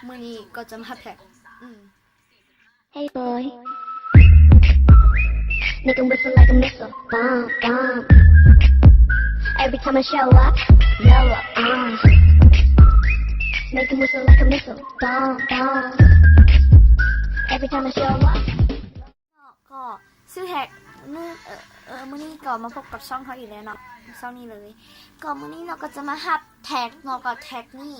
ມື້ນີ້ກໍຈະມາແພັກ ອືມ Hey boy, make 'em whistle like a missile, bomb, bomb. Every time I show up, blow up, uh. Make 'em whistle like a missile, bomb, bomb. Every time I show up. ເນາະ ກໍຊື່ແທັກ ມື້ ເອີ ເອີ ມື້ນີ້ກໍມາພົບກັບຊ່ອງເຮົາອີກແລ້ວເນາະ ຊ່ອງນີ້ເລີຍ. ກໍມື້ນີ້ເນາະ ກໍຈະມາຮັບແທັກເນາະ ກໍແທັກນີ້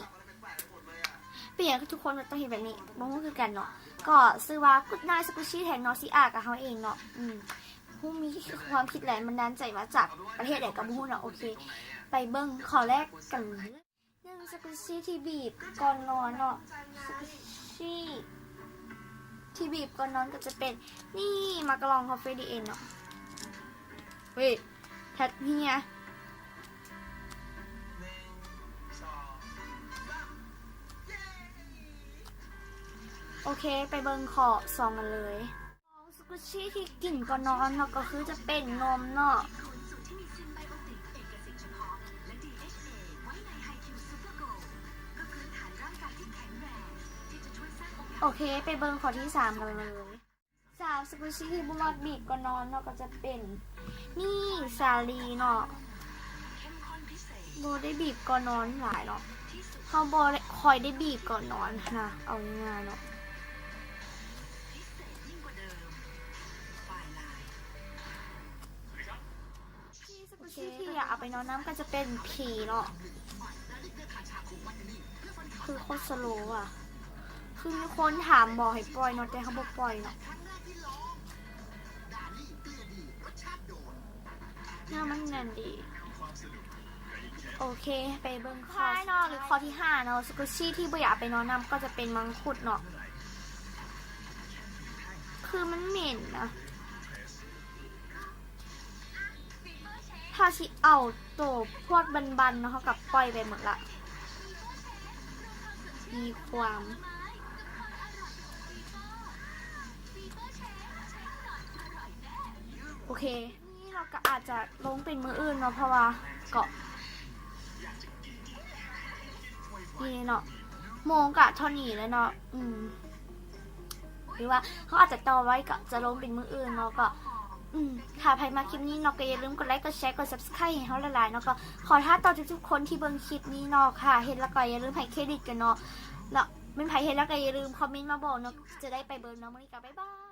ເປັນຫຍັງທຸກຄົນຕ້ອງເຮັດແບບນີ້ ບໍ່ຮູ້ຄືກັນເນາະ. ກໍຊື່ວ່າ Good Night Squishy Tag ເນາະ ຊິອ່ານກັບເຮົາເອງເນາະ. ອືມ ຮູ້ມີຄວາມຄິດແລງບັນດານໃຈມາຈາກປະເທດໃດກໍບໍ່ຮູ້ເນາະ. ໂອເຄ ໄປເບິ່ງຂໍ້ແລກກັນເລີຍ. ໜຶ່ງ Squishy ທີ່ບີບກ່ອນນອນເນາະ Squishy ທີ່ບີບກ່ອນນອນກໍຈະເປັນ ນີ້ ມາກະລອງ Coffee D N ເນາະ. ເຮີ້ຍ ແທັກເຮຍ. ໂອເຄ ໄປເບິ່ງຂໍ້ສອງກັນເລີຍ. ສອງ Squishy ທີ່ກິນກ່ອນນອນເນາະ ກໍຄືຈະເປັນນົມເນາະ. ໂອເຄ ໄປເບິ່ງຂໍ້ທີສາມກັນເລີຍ. ສາມ Squishy ທີ່ບໍ່ມັກບີບກ່ອນນອນເນາະ ກໍຈະເປັນ ນີ້ ສາລີເນາະ. ບໍ່ໄດ້ບີບກ່ອນນອນຫຼາຍເນາະ ເຮົາບໍ່ໄດ້ ຄ່ອຍໄດ້ບີບກ່ອນນອນຫັ້ນນະ ເອົາງ່າຍໆເນາະ. ທີ່ Squishy ທີ່ຢາກເອົາໄປນອນນຳກໍຈະເປັນຜີເນາະ. ຄືໂຄດສະໂລວະ ຄືມີຄົນຖາມບອກໃຫ້ປ່ອຍເນາະ ແຕ່ເຮົາບໍ່ປ່ອຍເນາະ. ເນື້ອມັນແໜ້ນດີ. ໂອເຄ ໄປເບິ່ງຂໍ້ສຸດທ້າຍເນາະ ຫຼື ຂໍ້ທີຫ້າເນາະ Squishy ທີ່ບໍ່ຢາກເອົາໄປນອນນຳ ກໍຈະເປັນມັງຄຸດເນາະ. ຄືມັນເໝັນນະ. ຖ້າຊິເອົາໂຕພວກບັນໆເນາະ ເຮົາກໍປ່ອຍໄປໝົດລະ. ມີຄວາມ ໂອເຄ ນີ້ເຮົາກໍອາດຈະລົງເປັນມື້ອື່ນເນາະ ເພາະວ່າກໍ ນີ້ເນາະ ໂມງກະເທົ່ານີ້ແລ້ວເນາະ. ອືມ ຫຼືວ່າເຮົາອາດຈະຕໍ່ໄວ້ ກໍຈະລົງເປັນມື້ອື່ນເນາະ. ກໍ ອືມ ຖ້າໃຜມັກຄລິບນີ້ເນາະ ກໍຢ່າລືມກົດໄລ ກົດແຊ ກົດ Subscribe ໃຫ້ເຮົາຫຼາຍໆເນາະ. ກໍຂໍຖ້າຕໍ່ທຸກໆຄົນທີ່ເບິ່ງຄລິບນີ້ເນາະ. ຖ້າເຮັດແລ້ວກໍຢ່າລືມໃຫ້ເຄຣດິດກັນເນາະ ແລ້ວແມ່ນໃຜເຮັດແລ້ວກໍຢ່າລືມຄອມເມັນມາບອກເນາະ ຈະໄດ້ໄປເບິ່ງເນາະ. ມື້ນີ້ກໍບາຍບາຍ.